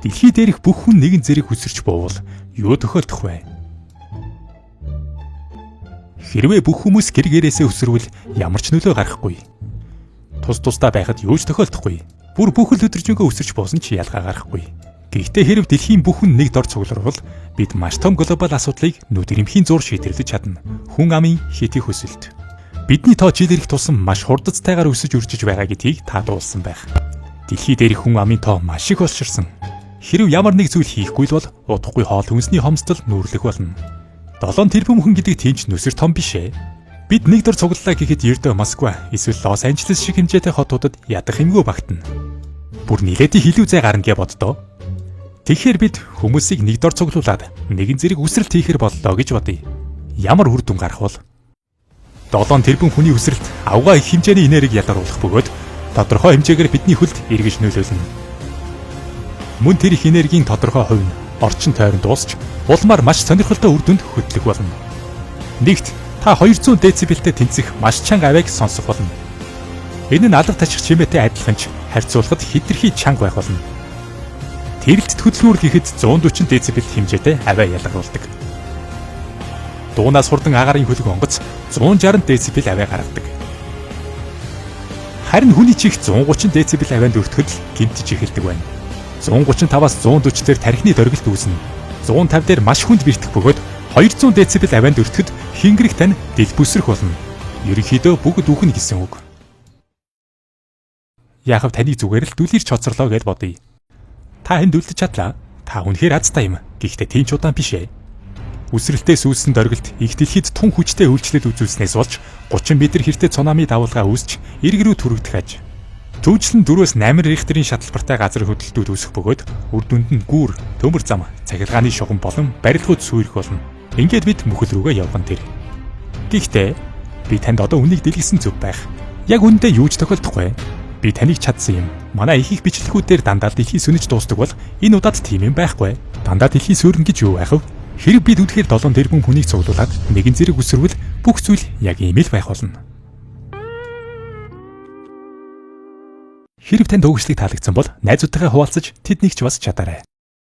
Дэлхий дээрх бүх хүн нэгэн зэрэг үсэрч буувал юу тохиолдох вэ? Хэрвээ бүх хүмүүс гэр гэрээсээ үсэрвэл ямар ч нөлөө гарахгүй. Тус тусдаа байхад юу ч тохиолдохгүй. Бүр бүхэл өдөржингөө үсэрч буусан ч ялгаа гарахгүй. Гэхдээ хэрв дэлхийн бүх хүн нэг дор цугларвал бид маш том глобал асуудлыг нүд ирэмхийн зуур шийдвэрлэж чадна. Хүн амын хэт их өсөлт. Бидний тоо жил ирэх тусам маш хурдцтайгаар өсөж үржиж байгаа гэдгийг та дуулсан байх. Дэлхий дээрх хүн амын тоо маш их олширсан. Хэрв ямар нэг зүйл хийхгүй л бол удахгүй хоол хүнсний хомсдол нүүрлэх болно. 7 тэрбум хүн гэдэг тийм ч нүсэр том биш ээ. Бид нэг дор цуглалаа гэхэд ердөө Москва эсвэл Лос Анжелес шиг хэмжээтэй хотуудад ядах юмгүй багтана. Бүр нилээдийн илүү зай гарна гэж боддоо. Тэгэхээр бид хүмүүсийг нэг дор цуглуулад нэгэн зэрэг үсрэлт хийхэр боллоо гэж бодъё. Ямар үр дүн гарах вэ? 7 тэрбум хүний үсрэлт авгаа их хэмжээний энерги ялгаруулах бөгөөд тодорхой хэмжээгээр бидний хөлд эргэж нөлөөлнө. Мөн тэр их энергийн тодорхой хувь нь орчин тойронд дуусч улмаар маш сонирхолтой үр дүнд хөтлөх болно. Нэгт та 200 децибелтэй тэнцэх маш чанга авиаг сонсох болно. Энэ нь алга таших чимээтэй адилхан ч харьцуулахад хэтэрхий чанга байх болно. Тэрэлт хөдөлгүүр гэхэд 140 децибел хэмжээтэй авиа ялгаруулдаг. Дуунаас хурдан агаарын хөлөг онгоц 160 децибел авиа гаргадаг. Харин хүний чих 130 децибел авианд өртөхөд л гэмтэж эхэлдэг байна. 135-аас 140 дээр тархины дөргөлт үүснэ. 150 дээр маш хүнд бэртэх бөгөөд 200 децибел авианд өртөхөд хингэрэх тань дэлбүсрэх болно. Ерөнхийдөө бүгд үхнэ гэсэн үг. Яахав таны зүгээр л дүлийрч хоцорлоо гэж бодъё. Та энд үлдэж чадлаа. Та үнэхээр азтай юм. Гэхдээ тийм ч удаан биш ээ. Үсрэлтээс үүссэн дөргөлт их дэлхийд тун хүчтэй үйлчлэл үзүүлснээс болж 30 метр хэртэй цунами давалгаа үүсч эрг рүү түрэгдэх аж. Түүнчлэн 4-өөс 8 рихтерийн шаталбартай газар хөдлөлтүүд үүсэх бөгөөд үр дүнд нь гүүр, төмөр зам, цахилгааны шугам болон барилгууд сүйрэх болно. Ингээд бид мөхөл рүүгээ явган тэр. Гэхдээ би танд одоо үннийг дэлгэсэн зөв байх. Яг үнэндээ юу ч тохиолдохгүй. Би таныг чадсан юм. Манай их их бичлэгүүдээр дандаа дэлхий сөнөж дуустдаг бол энэ удаад тийм юм байхгүй. Дандаа дэлхий суурна гэж юу байх вэ? Хэрэг бид үнэхээр 7 тэрбум хүнийг цуглуулад нэгэн зэрэг үсэрвэл бүх зүйл яг ийм л байх болно. Хэрв танд өгшлийг таалагдсан бол найзуудтайгаа хуваалцаж тэднийг ч бас чадаарай.